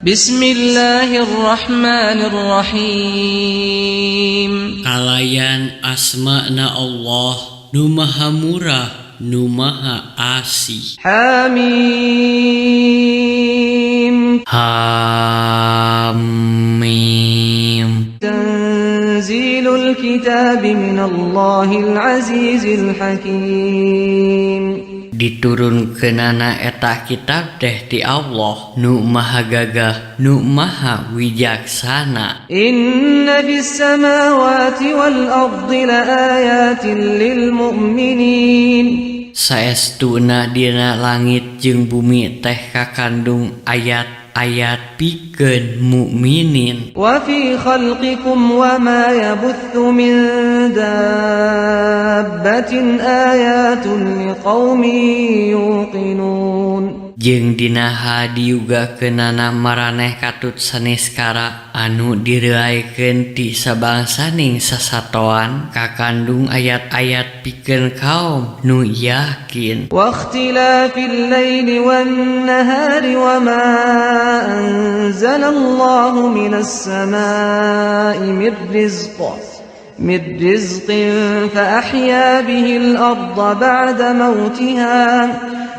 Bismillahirrahmanirrahim. Kalayan asma na Allah nu maha murah nu maha asih. Hamim. Hamim. Tanzilul kitab minallahil azizil hakim. Diturunkeunana eta kitab teh ti Allah nu maha gagah nu maha wijaksana. Inna fis samawati wal ardi laayatin lil mu'minin. Saestuna dina langit jeung bumi teh kakandung ayat-ayat pikeun mukminin. Wa fi khalqikum wa ma yabuthu min dabbatin ayatun liqaumin yuqinun. Jeung dina hadiugakeunana maraneh katut saneskara anu direuaikeun ti sabangsaning sasatoan kakandung ayat-ayat pikeun kaum nu yakin. Wa ikhtilafil laili wan nahari wa ma anzalallahu minas samaa'i mir rizqin fa ahya bihil arda ba'da mautiha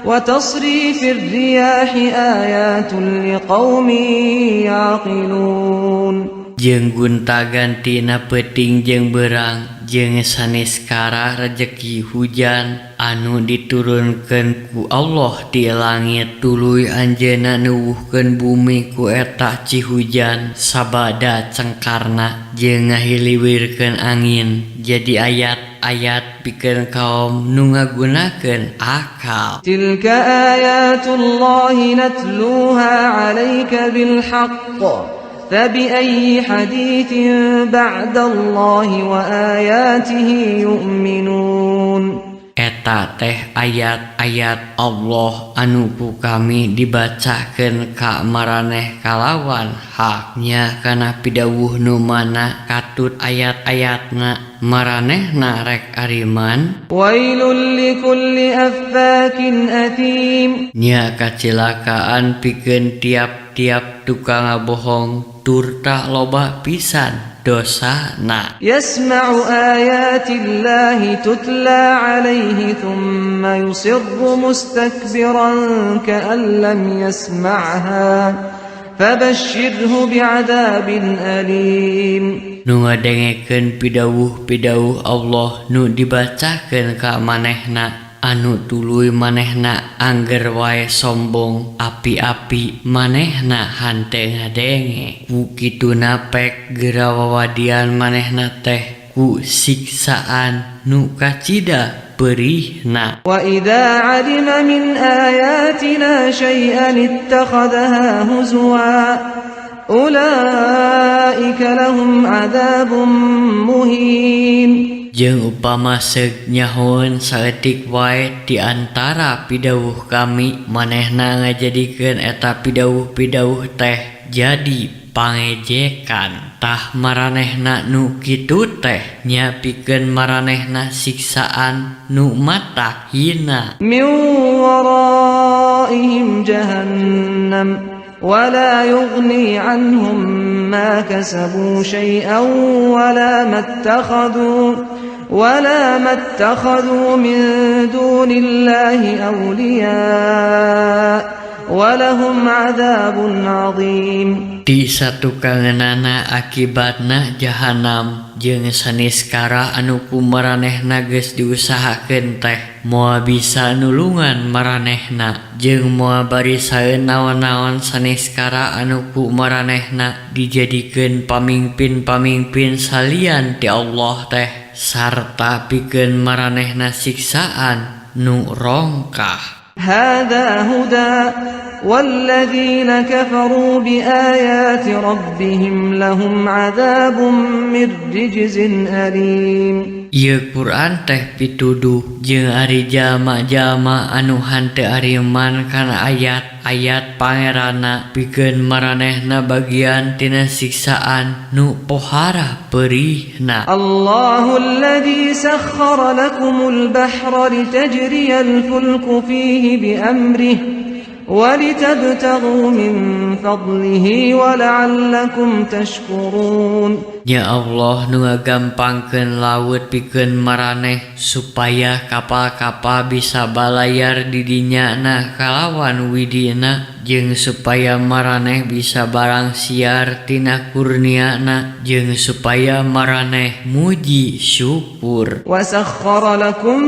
wa tasrifir riyahi ayatun liqaumin yaqilun. Jeung gonta-gantina peuting jeung beurang jeung saneskara rejeki hujan anu diturunkeun ku Allah ti langit tuluy anjeunna nuwuhkeun bumi ku eta cihujan sabada cengkarna jeung ngahiliwirkeun angin jadi ayat-ayat pikeun kaum nu ngagunakeun akal. Tilka ayatullahi natluha 'alaika bil haqq fabiayyi haditsin ba'dallahi wa ayatihi yu'minun. Eta teh ayat-ayat Allah anu ku kami dibacakeun ka maraneh kalawan haknya kana pidawuh nu mana katut ayat-ayatna maranehna rek ariman. Wailul likulli affakin athim. Nya kacilakaan pikeun tiap-tiap tukang ngabohong turta loba pisan dosana. Yasma'u ayatillahi tutla 'alaihi thumma yusirru mustakbiran ka'an lam yasma'ha fabashshirhu bi'adzabin alim. Nu ngadengekeun pidawuh-pidawuh Allah nu dibacakeun ka manehna anu tuluy manehna angger wae sombong api-api manehna hante ngadenge ku kituna pek geura wawadian manehna teh ku siksaan nu kacida perihna. Wa idza 'alima min ayatina syai'an ittakhadhaha huzwa ulaika lahum 'adzabun muhin. Jeung upama seug nyahoeun saeutik wae di antara pidawuh kami manehna ngajadikeun eta pidawuh-pidawuh teh jadi pangejekan. Tah maranehna nu kitu teh nya pikeun maranehna siksaan nu mata hina. Min waraihim jahannam ولا يغني عنهم ما كسبوا شيئا ولا ما اتخذوا من دون الله أولياء ولهم عذاب عظيم. Di satukangeunana akibatna jahanam jeung saniskara anu ku maranehna geus diusahakeun teh moal bisa nulungan maranehna jeung moal barisaeun naon-naon saniskara anu ku maranehna dijadikeun pamingpin-pamingpin salian ti Allah teh sarta pikeun maranehna siksaan nu rongkah. Hadza huda walladzina kafaru biayati rabbihim lahum adzabun min rijzin alim. Ieu Quran teh pituduh jeung ari jalma-jalma anu hanteu ariman kana ayat-ayat Pangeranna pikeun maranehna bagian tina siksaan nu pohara perihna. Allahul ladzi sakhkhara lakumul bahra litajriyal fulku fihi bi amrihi ولتبتغوا من فضله ولعلكم تشكرون. Nya Allah nu ngagampangkeun laut pikeun maraneh supaya kapal-kapal bisa balayar di dinya na kalawan widina, jeung supaya maraneh bisa barang siar tina kurniana, jeung supaya maraneh muji syukur. وسخر لكم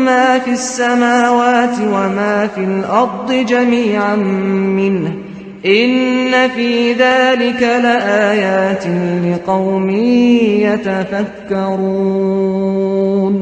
ما في السماوات وما في الأرض جميعا منه إن في ذلك لآيات لقوم يتفكرون.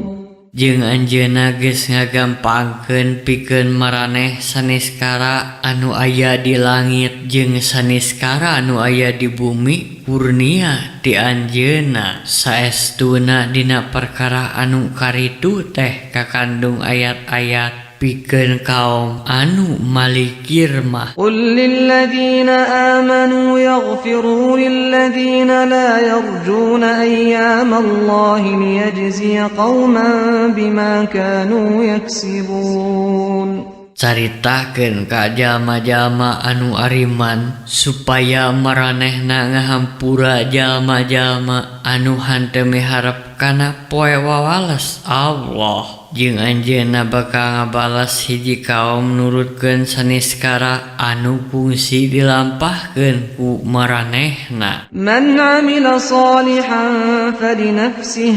Jeung anjeunna geus ngagampangkeun pikeun maraneh saniskara anu aya di langit jeung saniskara anu aya di bumi kurnia ti anjeunna. Saestuna dina perkara anu karitu teh kakandung ayat-ayat pikeun kaum anu malikir mah. قل للذين آمنوا يغفروا للذين لا يرجون أيام الله ليجزي قوما بما كانوا يكسبون. Caritakeun ka jalma-jalma anu ariman supaya maranehna ngahampura jalma-jalma anu henteu miharep kana poe wawales Allah, jeung anjeunna bakal ngabales hiji kaum nurutkeun saniskara anu kungsi dilampahkeun ku maranehna. من عمل صالحا فلنفسه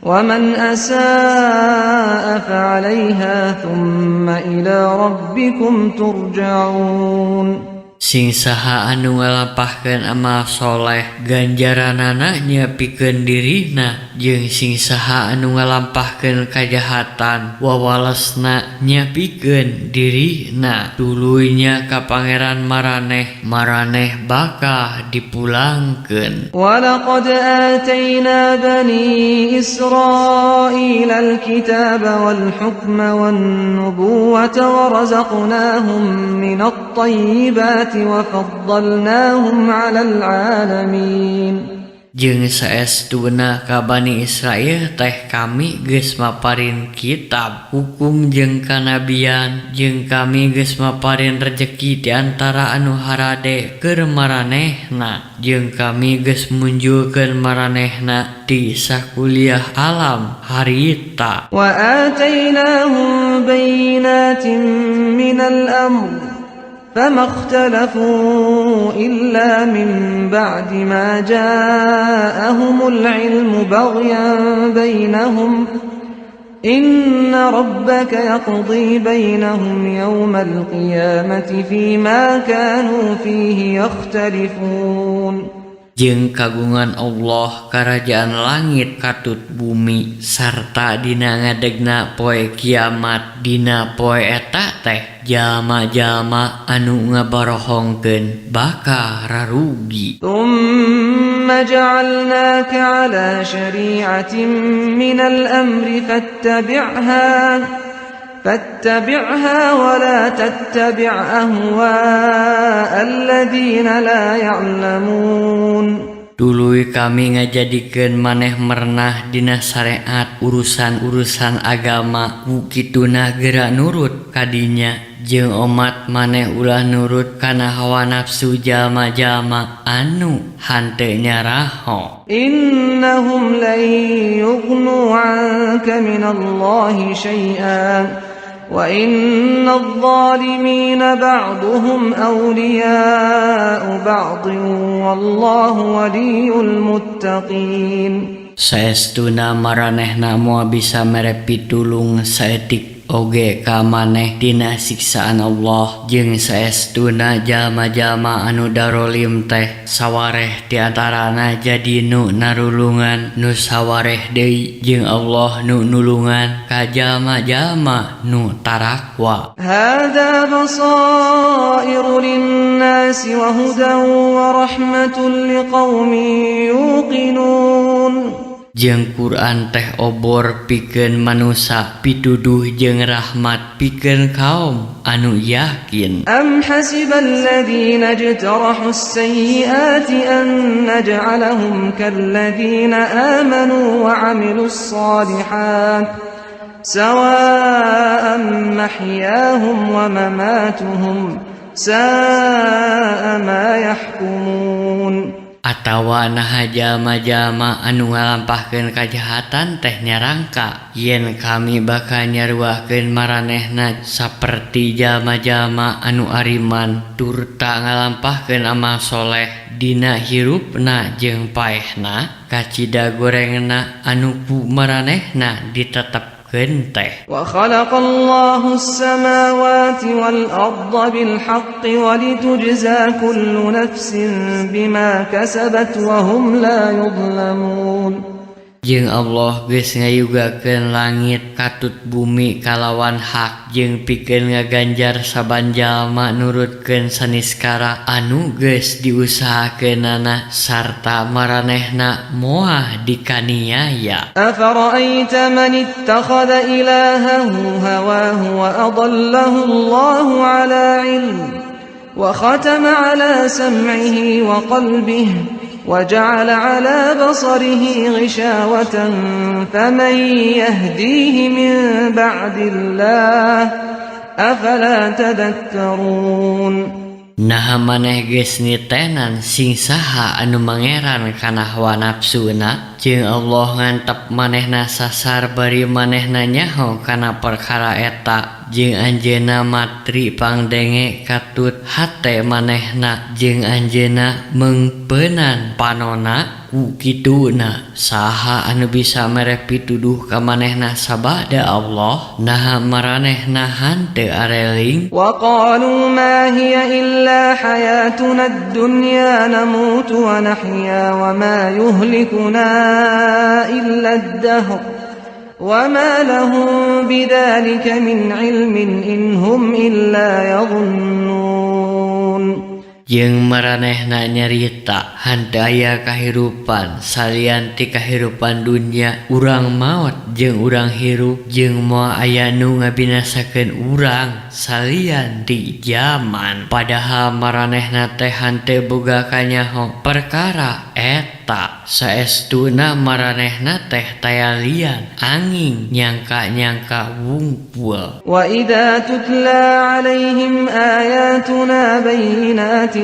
ومن أساء فعليها ثم إلى ربكم ترجعون. Sing saha anu ngalampahkeun amal soleh, ganjaranana nya pikeun dirina, jeung sing saha anu ngalampahkeun kajahatan, wawalesna nya pikeun dirina, tuluy nya ka Pangeran maraneh, maraneh bakal dipulangkeun. ولقد آتينا بني إسرائيل الكتاب والحكم والنبوة ورزقناهم من الطيبات وفضلناهم على العالمين. Jeung saestuna ka Bani Israil teh kami geus maparin kitab, hukum jeung kanabian, jeung kami geus maparin rejeki di antara anu harade keur maranehna, jeung kami geus munjulkeun maranehna di sakuliah alam harita. وآتيناهم بينات من الأمر فما اختلفوا إلا من بعد ما جاءهم العلم بغيا بينهم إن ربك يقضي بينهم يوم القيامة فيما كانوا فيه يختلفون. Jeung kagungan Allah karajaan langit katut bumi sarta dina ngadegna poe kiamat. Dina poe eta teh jalma-jalma anu ngabarohongkeun bakal rarugi. ثم جعلناك على شريعة من الأمر فاتبعها ولا تتبع أهواء الذين لا يعلمون. Tuluy kami ngajadikeun maneh merenah dina syariat urusan-urusan agama. Ku kituna geura nurut kadinya, jeung omat maneh ulah nurut kana hawa nafsu jalma-jalma anu henteu nyaraho. إنهم لن يغنوا عنك من الله شيئا وإن الظالمين بعضهم أولياء بعض والله ولي المتقين. Saestuna maranehna moal bisa mere pitulung saeutik oge ka maneh dina siksaan Allah, jeung saestuna jalma-jalma anu darolim teh sawareh di antarana jadi nu narulungan nu sawareh deui, jeung Allah nu nulungan ka jalma-jalma nu tarakwa. هذا بصائر للناس وهدى ورحمة لقوم يوقنون. Jeung Quran teh obor pikeun manusa, pituduh jeung rahmat pikeun kaum anu yakin. أم حسب الذين اجترحوا السيئات أن نجعلهم كالذين آمنوا وعملوا الصالحات سواء محياهم ومماتهم ساء ما يحكمون. Atawa naha jalma-jalma anu ngalampahkeun kajahatan teh nyarangka yen kami bakal nyaruahkeun maranehna saperti jalma-jalma anu ariman turta ngalampahkeun amal soleh dina hirupna jeung paehna kacida gorengna anu ku maranehna ditetepkeun teh. Wa khalaqallahu as-samawati wal arda bil haqqi wa litujza kullu nafsin bima kasabat wa hum la yudhlamun. Jeung Allah geus ngayugakeun langit katut bumi kalawan hak jeung pikeun ngaganjar saban jalma nurutkeun saniskara anu geus diusahakeunana sarta maranehna moal dikaniaya. Afara'aita man ittakhadha ilahahu hawahu wa adallahu Allahu ala ilm wa khatama ala sam'ihi wa qalbihi وجعل على بصره غشاوة فمن يهديه من بعد الله أفلا تذكرون. Naha maneh geus nitenan sing saha anu mangeran kana hawa nafsuna jeung Allah ngantep manehna sasar bari manehna nyaho kana perkara eta jeung anjeunna matri pangdenge katut hate manehna jeung anjeunna meungpeunan panona ku kituna saha anu bisa mere pituduh ka manehna sabada Allah naha maranehna hanteu areling. Wa qalu ma hiya illa hayatuna ad-dunya namutu wa nahya wa ma yuhlikuna illa ad-dahr wa ma lahum bidzalika min ilmin in hum illa yadhunnun. Jeung maranehna nyarita henteu aya kahirupan salian ti kahirupan dunya urang maot jeung urang hirup jeung moal aya nu ngabinasakeun urang salian ti zaman padahal maranehna teh henteu boga kanyaho perkara eta saestuna maranehna teh taya lian angin nyangka-nyangka wungkul. Wa idza tutla alaihim ayatuna bayyinatin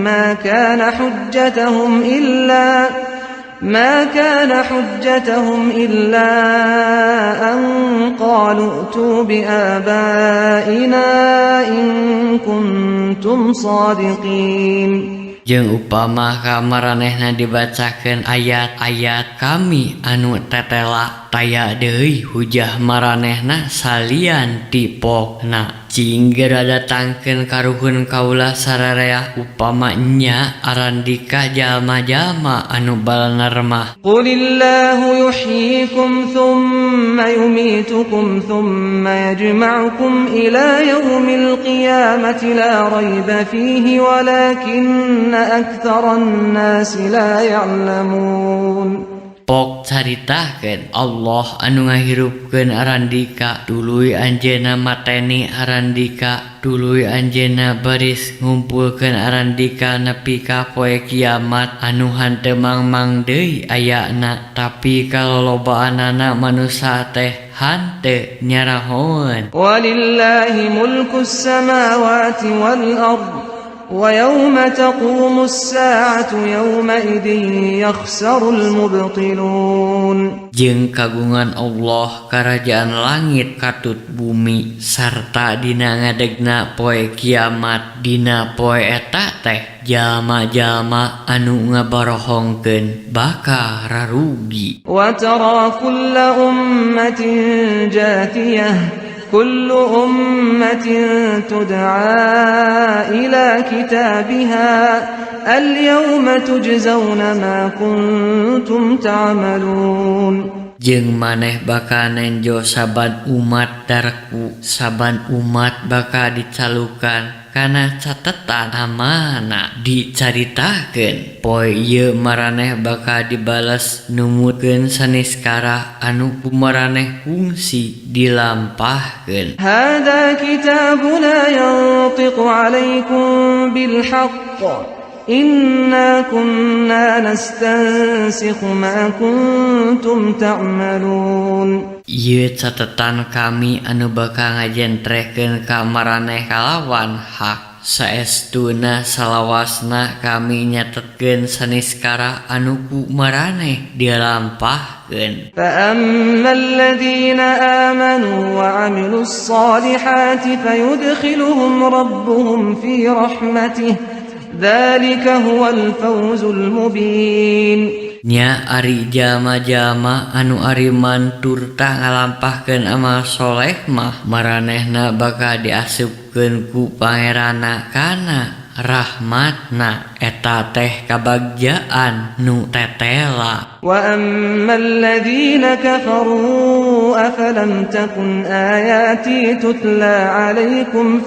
ma kana hujjatahum illa an qalu tu bi abaina in kuntum shadiqin. Jeung upama ka maranehna dibacakeun ayat-ayat kami anu tetela taya deui hujah maranehna salian ti pokna cing geura datangkeun karuhun kaula sararea upama nya arandika jalma-jalma anu balener mah. Qulillahu yuhyikum thumma yumitukum thumma yajma'ukum ila yaumil qiyamati la raiba fihi walakinna aktsaran nasi la ya'lamun. Pok caritakeun Allah anu ngahirupkeun arandika tuluy anjeunna mateni arandika tuluy anjeunna baris ngumpulkeun arandika nepi ka poe kiamat anu hanteu mangmang deui ayana tapi kalolobaanana manusa teh hanteu nyarahoeun. Walillahi mulkus samawati wal ardh ويوم تقوم الساعة يومئذ يخسر المبطلون. Jeung kagungan Allah karajaan langit katut bumi sarta dina ngadegna poe kiamat dina poe eta teh jalma-jalma anu ngabarohongkeun bakal rarugi. Wa tara kulla ummatin jathiyah كل أمة تدعى إلى كتابها اليوم تجزون ما كنتم تعملون. Jeung maneh bakal nenjo saban umat darku saban umat bakal dicalukan kana catetan amanah dicaritakeun poe ieu maraneh bakal dibales numutkeun saniskara anu ku maraneh kungsi dilampahkeun. Hadza kitabuna yantiqu alaikum bil haqq inna kunna nastansikhu ma kuntum ta'malun. Ieu catetan kami anu bakal ngajentrehkeun ka maraneh kalawan hak. Saestuna salawasna kami nyatetkeun saniskara anu ku maraneh dilampahkeun. فأما الذين آمنوا وعملوا الصالحات فيدخلهم ربهم في رحمته ذلك هو الفوز المبين. Nya ari jalma-jalma anu ariman turta ngalampahkeun amal soleh mah, maranehna bakal diasupkeun ku Pangeranna kana rahmatna, eta teh kabagjaan nu tetela. وأما الذين كفروا أفلم تكن آياتي تتلى عليكم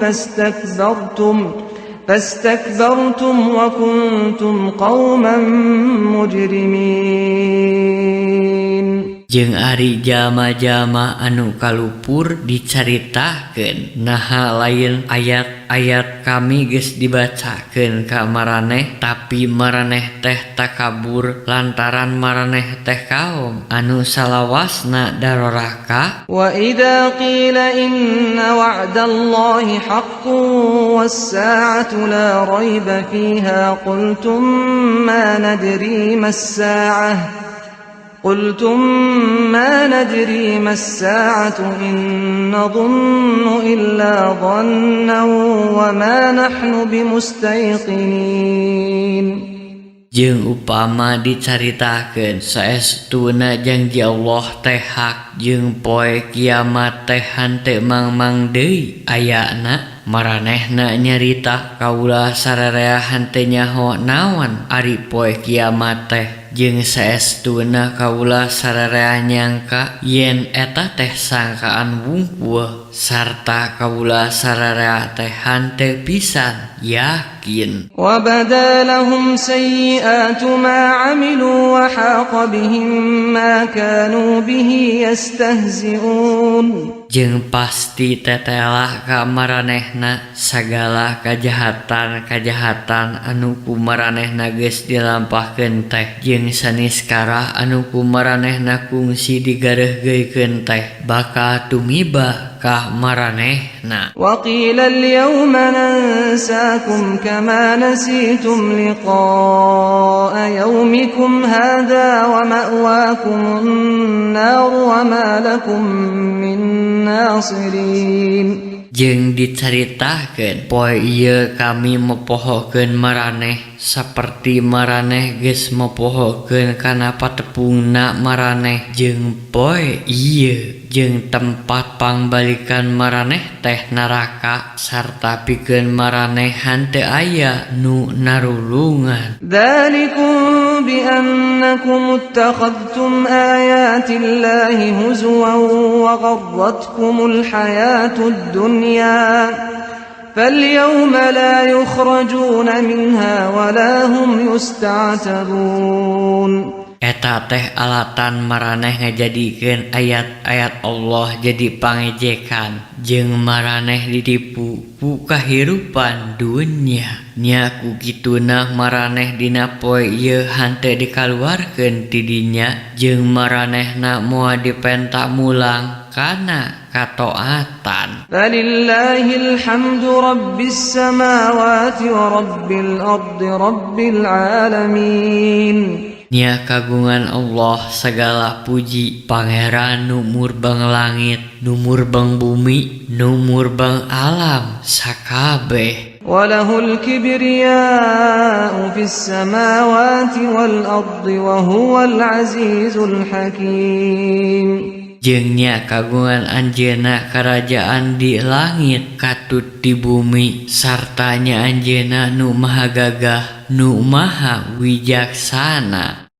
فاستكبرتم وكنتم قوما مجرمين. Jeung ari jalma-jalma anu kalupur dicaritakeun, naha lain ayat-ayat kami geus dibacakeun ka maraneh, tapi maraneh teh takabur lantaran maraneh teh kaum anu salawasna daroraka. وإذا قيل إن وعد الله حق والساعة لا ريب فيها قلتم ما ندري ما الساعة إن نظن إلا ظنا وما نحن بمستيقنين. Jeung upama dicaritakeun saestuna janji Allah teh hak jeung poe kiamat teh henteu mangmang deui ayana, maranehna nyarita, kaula sararea henteu nyaho naon ari poe kiamat teh, jeung saestuna kaula sararea nyangka yen eta teh sangkaan wungkul sarta kaula sararea teh henteu pisan yakin. وبدا لهم سيئات ما عملوا وحاق بهم ما كانوا به يستهزئون. Jeung pasti tetela ka maranehna sagala kajahatan-kajahatan anu ku maranehna geus dilampahkeun teh jeung saniskara anu ku maranehna kungsi digareuhgeukeun teh bakal tumiba ka maranehna. وقيل اليوم ننساكم كما نسيتم لقاء يومكم هذا ومأواكم النار وما لكم من ناصرين. Jeung dicaritakeun, poe ieu kami mopohokeun maraneh saperti maraneh geus mopohokeun kana patepungna maraneh, jeung poe ieu jeung tempat pangbalikan maraneh teh neraka sarta pikeun maraneh henteu aya nu narulungan. ذلكم بأنكم اتخذتم آيات الله هزوا وغرتكم الحياة الدنيا فاليوم لا يخرجون منها ولا هم يستعتبون. Eta teh alatan maraneh ngajadikeun ayat-ayat Allah jadi pangejekan jeung maraneh ditipu ku kahirupan dunya. Nya ku kituna maraneh dina poe ieu henteu dikaluarkeun ti dinya jeung maranehna moal dipenta mulang kana katoatan. فلله الحمد رب السماوات ورب الأرض رب العالمين. Nya kagungan Allah segala puji, Pangeran nu murbeng langit, nu murbeng bumi, nu murbeng alam sakabeh. وله الكبرياء في السماوات والأرض وهو العزيز الحكيم. Jeung nya kagungan Anjeunna karajaan di langit katut di bumi, sarta nya Anjeunna nu maha gagah, nu maha wijaksana.